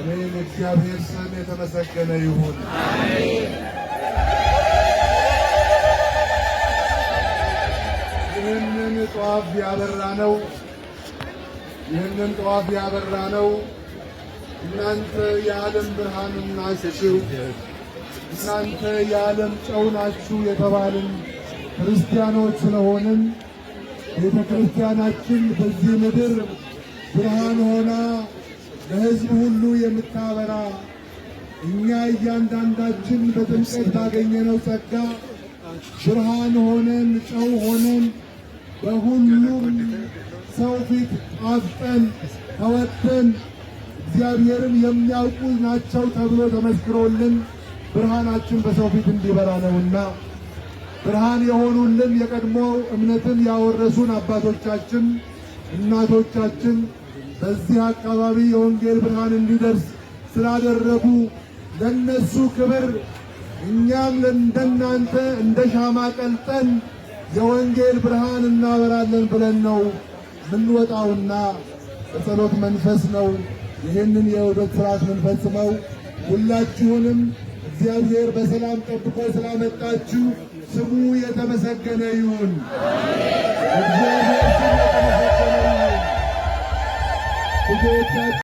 አሜን። እግዚአብሔር ስም የተመሰገነ ይሁን። ይህንን ጧፍ ያበራ ነው ይህንን ጧፍ ያበራ ነው እናንተ የዓለም ብርሃን ናችሁ፣ እናንተ የዓለም ጨው ናችሁ የተባልን ክርስቲያኖች ስለሆንን ቤተ ክርስቲያናችን በዚህ ምድር ብርሃን ሆና ለሕዝብ ሁሉ የምታበራ፣ እኛ እያንዳንዳችን በጥምቀት ባገኘነው ጸጋ ብርሃን ሆነን ጨው ሆነን በሁሉም ሰው ፊት ጣፍጠን ተወጥተን እግዚአብሔርን የሚያውቁ ናቸው ተብሎ ተመስክሮልን ብርሃናችን በሰው ፊት እንዲበራ ነውና፣ ብርሃን የሆኑልን የቀድሞ እምነትን ያወረሱን አባቶቻችን፣ እናቶቻችን በዚህ አካባቢ የወንጌል ብርሃን እንዲደርስ ስላደረጉ ለነሱ ክብር እኛም እንደናንተ እንደ ሻማ ቀልጠን የወንጌል ብርሃን እናበራለን ብለን ነው ምንወጣውና በጸሎት መንፈስ ነው ይህንን የዑደት ሥርዓት ምንፈጽመው። ሁላችሁንም እግዚአብሔር በሰላም ጠብቆ ስላመጣችሁ ስሙ የተመሰገነ ይሁን። እግዚአብሔር ስሙ የተመሰገነ ይሁን።